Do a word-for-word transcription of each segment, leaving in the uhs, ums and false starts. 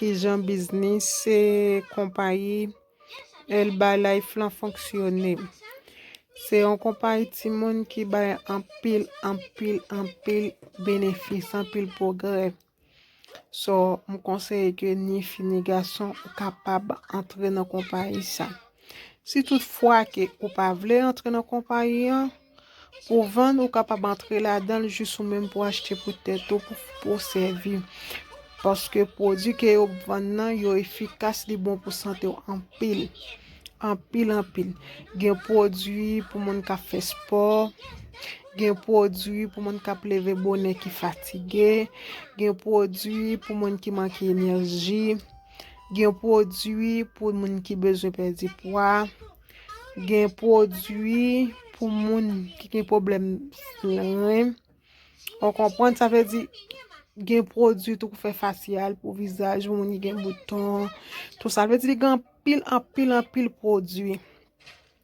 kijan biznis konpayi Herbalife lan fonksyone. Se yon konpayi timoun ki bay anpil, anpil, anpil benefis, anpil pwogrè. So, m konseye ke ni fi ni gason ou kapab antre nan konpayi sa. Si toutfwa ke ou pa vle antre nan konpayi an, pou vann, ou kapab antre ladan l jis ou menm pou achte pou tèt ou, pou, pou sèvi. Paske pwodui ke yo vann nan, yo efikas, li bon pou sante w anpil. Anpil, anpil. Gen pwodui pou moun k ap fè spò, gen pwodui pou moun k ap leve bonè ki fatige, gen pwodui pou moun ki manke enèji, gen pwodui pou moun ki bezwen pèdi pwa, gen pwodui pou moun ki gen pwoblèm ren. Ou konprann? Sa vle di, gen pwodui tou pou fè fasyal, pou vizaj, pou moun ki gen bouton. Tou sa vle di, li gen anpil, anpil, anpil pwodui.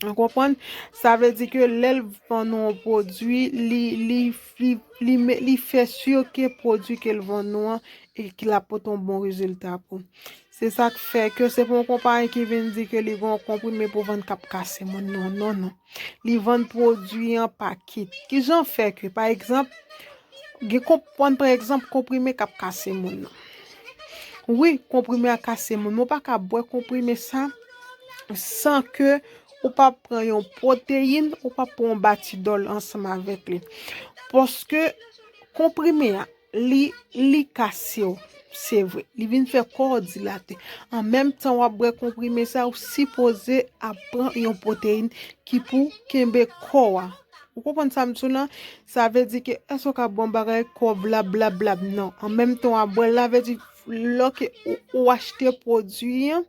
Ou konprann? Sa vle di ke lè l vann ou yon pwodui, li, li, li, li, me- li fè si ke pwodui ke l vann ou an e ki l ap pote yon bon rezilta pou. Se sa k fè ke se pa yon konpayi ki vin di ke li gen yon konprime pou vann k ap kase moun. Non, non, non. Li vann pwodui an pa kit. Kijan fè ke, pa egzanp, gen konprann, pa egzanp, konprime k ap kase moun nan. Wi, konprime a kase moun, men ou pa ka bwè konprime sa san ke ou pa pran yon pwoteyin, ou pa pran yon batidòl ansanm avèk li. Paske konprime a, li, li kase w, se vre. Li vin fè kò w dilate. An menm tan w ap bwè konprime sa, ou sipoze ap pran yon pwoteyin ki pou kenbe kò a. Ou konprann sa m di w lan? Sa vle di ke èske w ka bwè yon bagay kò w blab, blab, blab? Non. An menm tan w ap bwè l la, vle di lè ke ou, ou achte pwodui an,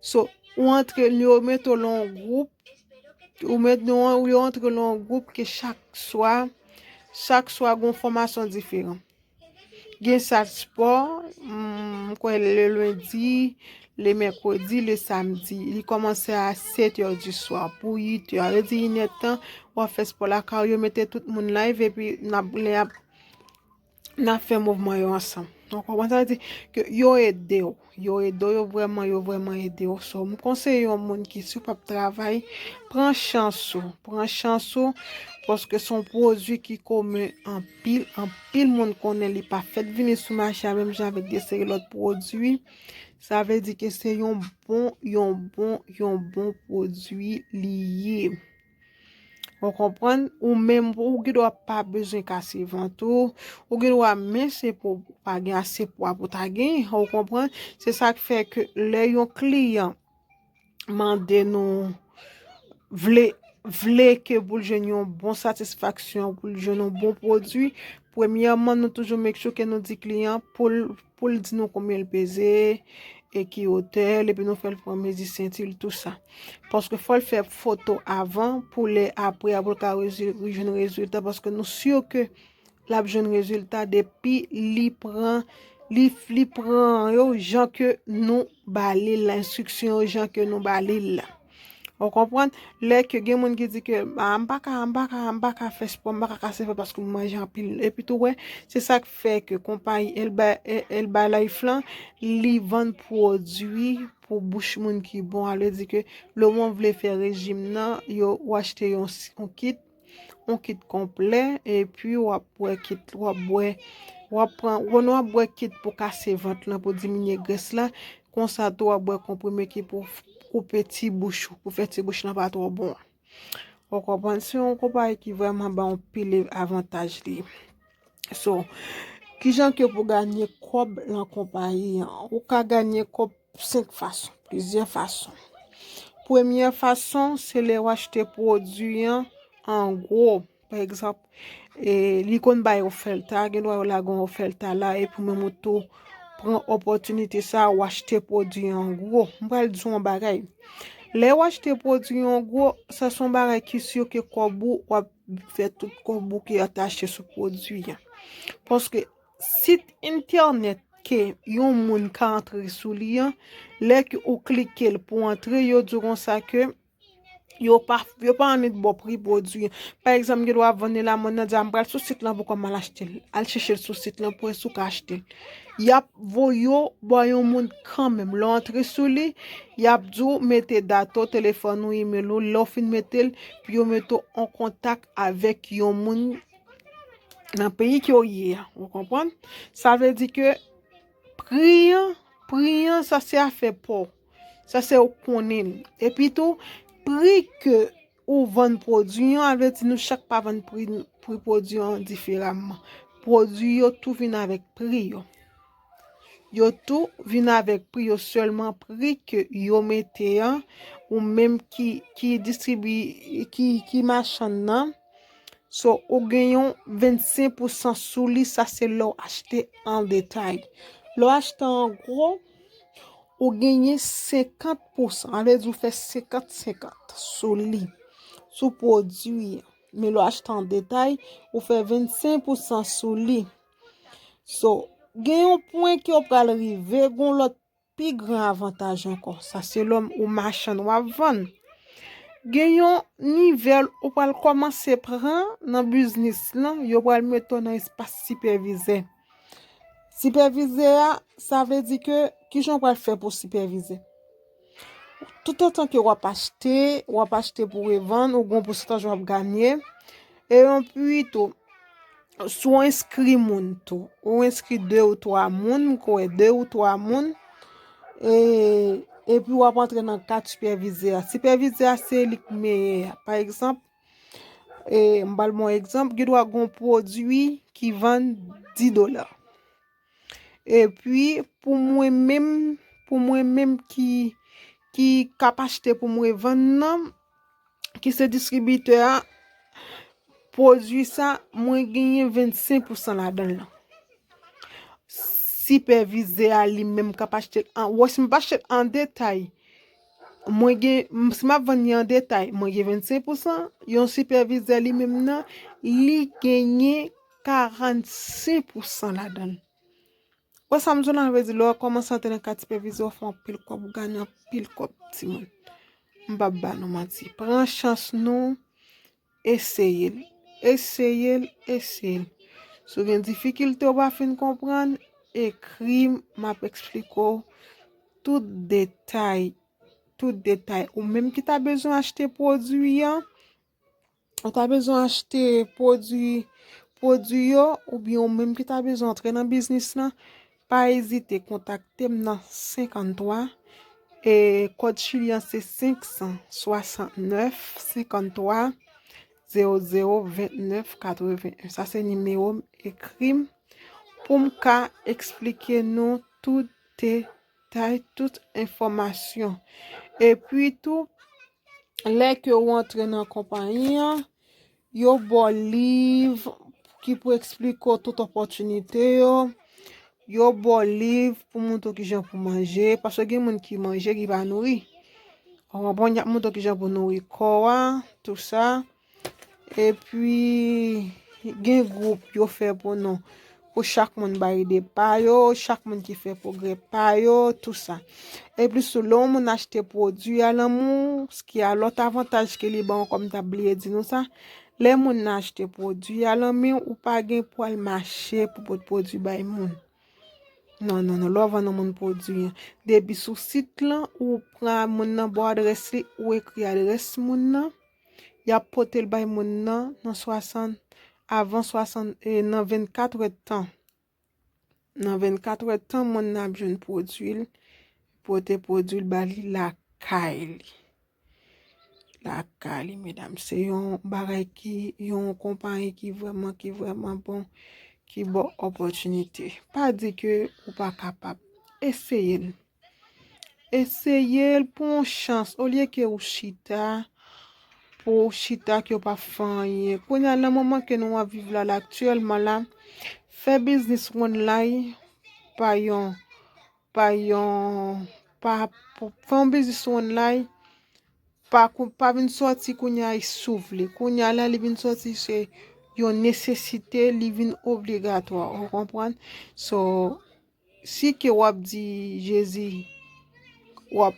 so, ou antre, yo mete w lan yon gwoup, ou met, yo antre w lan yon gwoup ke chak swa, chak swa gen yon fòmasyon diferan. Gen sal spò, m kwè le lendi, le mèkredi, le samdi. Li kòmanse a sèt è di swa pou uit è. Sa vle di inèdtan, w ap fè spò lakay ou, yo mete tout moun live epi n ap, lè y ap, n ap fè mouvman yo ansanm. Donk, ou konprann sa vle di ke yo ede w. Yo ede w, yo vrèman, yo vrèman ede w. So, m konseye yon moun ki si w p ap travay, pran chans ou. Pran chans ou, paske se yon pwodui ki komen anpil, anpil moun konnen li pa fèt vini sou mache a menm jan avèk de seri lòt pwodui. Sa vle di ke se yon bon, yon bon, yon bon pwodui li ye. Ou konprann? Ou menm, ou gen dwa pa bezwen kase vant ou. Ou gen dwa, men se pou pa gen ase pwa pou ta gen. Ou konprann? Se sa k fè ke lè yon kliyan mande nou vle, vle ke pou l jwenn yon bon satisfaksyon, pou l jwenn yon bon pwodui, premyèman, nou toujou make sure ke nou di kliyan pou l, pou l di nou konbyen l peze, e ki wotè l, epi nou fè l pran mezi senti l, tou sa. Paske fò l fè foto avan, pou lè apre a, pou l ka rezi- jwenn rezilta, paske nou si ke l ap jwenn rezilta depi li pran, li, li pran yo jan ke nou ba li l la, enstriksyon yo jan ke nou ba li l la. Ou konprann? Lè ke gen moun ki di ke, "Ah, m pa ka, m pa ka, m pa ka fè spò, m pa ka kase vant paske m manje anpil." Epi tou, wè, se sa k fè ke konpayi Elba, Elba Life lan, li vann pwodui pou bouch moun ki bon. Sa vle di ke lè moun vle fè rejim nan, yo, ou achte yon, yon kit, yon kit konplè, epi w ap bwè kit, w ap bwè, w ap pran, w ap bwè kit pou kase vant lan, pou diminye grès la. Konsa tou, w ap bwè konprime ki pou koupe ti bouch ou, pou fè ti bouch lan pa twò bon. Ou konprann? Se yon konpayi ki vrèman ba yon pil avantaj li. So, kijan ke pou ganye kòb lan konpayi an? Ou ka ganye kòb senk fason, plizyè fason. Premyè fason, se lè w achte pwodui an an gwo. Pa egzanp, e, li konn bay ofèta, gen dwa yo lage yon ofèta la, epi ou menm ou tou pran opòtinite sa, ou achte pwodui an gwo. M pral di w yon bagay. Lè w achte pwodui an gwo, sa se yon bagay ki si ke kòb ou, w ap fè tout kòb ou ki atache sou pwodui an. Paske sit entènèt ke yon moun ka antre sou li an, lè ke ou klike l pou antre, yo di w konsa ke Yo pa, yo pa annik ba w pri pwodui an. Pa egzanp, gen dwa ap vann li la, moun nan di, "A, m pral sou sit lan pou kòm al achte l." Al chèche l sou sit lan pou wè si w ka achte l. Y ap voye w ba yon moun kanmenm. Lè w antre sou li, y ap di w mete dat ou, telefòn ou, imèl ou. Lè w fin mete l, pou yo mete w an kontak avèk yon moun nan peyi ke w ye a. Ou konprann? Sa vle di ke pri an, pri an, sa se afè pa w. Sa se ou konnen l. Epi tou, pri ke ou vann pwodui an, sa vle di nou chak pa vann pri, pri pwodui an diferaman. Pwodui yo tou vin avèk pri yo. Yo tou vin avèk pri yo, sèlman pri ke yo mete an, ou menm ki, ki distribi-, ki, ki machann nan. So, ou gen yon vennsenk pousan sou li, sa se lè w achte an detay. Lè w achte an gwo, ou genyen senkant pousan, sa vle di ou fè senkant senkant sou li, sou pwodui an. Men lè w achte an detay, ou fè vennsenk pousan sou li. So, gen yon pwen ke w pral rive, gen yon lòt pi gran avantaj ankò. Sa se lè w machann w ap vann. Gen yon nivèl ou pral kòmanse pran nan biznis lan, yo pral mete w nan espas sipèvizè. Sipèvizè a, sa vle di ke, kijan w pral fè pou sipèvize? Toutotan ke w ap achte, w ap achte pou revann, ou gen yon pousantaj w ap ganye. E anpi tou, si w enskri moun tou, ou enskri de ou twa moun, m kwè de ou twa moun, e, epi w ap antre nan kad sipèvizè a. Sipèvizè a se li k meyè a. Pa egzanp, e, m pral ba w egzanp, gen dwa gen yon pwodui ki vann dis dola. Epi, pou mwen menm, pou mwen menm ki, ki k ap achte pou m revann nan, ki se distribitè a, pwodui sa, mwen genyen vennsenk pousan ladan l lan. Sipèvizè a li menm k ap achte l an, wè, si m pa achte l an detay, mwen gen, m, si m ap vann li an detay, mwen gen vennsenk pousan, yon sipèvizè li menm nan, li genyen karannsenk pousan ladan l. Wè sa m di w la, vle di, lè w kòmanse antre nan kad sipèvizè, w fè anpil kòb, ou ganye anpil kòb, timoun. M p ap ba nou manti. Pran chans nou, eseye l. Eseye l, eseye l. Si w gen difikilte w pa fin konprann, ekri m, m ap eksplike w tout detay, tout detay. Ou menm ki ta bezwen achte pwodui an, ou ta bezwen achte pwodui, pwodui yo, oubyen ou menm ki ta bezwen antre nan biznis lan, pa ezite kontakte m nan senkanntwa, e kòd chili an se senk san swasantnèf, senkanntwa, zewo zewo, vennèf, katreven. Sa se nimewo m, ekri m pou m ka eksplike nou tout detay, tout enfòmasyon. Epi tou, lè ke w antre nan konpayi an, yo ba w liv ki pou eksplike w tout opòtinite yo. Yo ba w liv pou montre w kijan pou manje, paske gen moun ki manje, ki pa nouri. Ou konprann, y ap montre w kijan pou nouri kò a, tou sa. Epi, gen gwoup yo fè pou nou. Pou chak moun bay ide pa yo, chak moun ki fè pwogrè pa yo, tou sa. Epi tou, lè yon moun achte pwodui a lan men w, ki a lòt avantaj ke li ba w ankò, m t ap bliye di nou sa. Lè moun nan achte pwodui a lan men w, ou pa gen pou al mache pou pot pwodui bay moun. Non, non, non, lè w vann yon moun pwodui an. Depi sou sit lan, ou pran moun nan ba w adrès li, ou ekri adrès moun nan, y ap pote l bay moun nan nan swasant, avan swasant, e, nan vennkat èdtan. Nan vennkat èdtan, moun nan ap jwenn pwodui l, pote pwodui l ba li lakay li. Lakay li, medam. Se yon bagay ki, yon konpayi ki vrèman, ki vrèman bon, ki ba w opòtinite. Pa di ke ou pa kapab. Eseye l. Eseye l, pran yon chans. Olye ke ou chita, pou ou chita ke w pa fè anyen. Kounye a, nan moman ke nou ap viv la, la, aktyèlman la, fè biznis online pa yon, pa yon, pa, fè yon biznis online, pa kou-, pa vin sòti kounye a e si w vle. Kounye a la, li vin sòti se yon nesesite, li vin obligatwa, ou konprann? So, si ke w ap di Jezi, w ap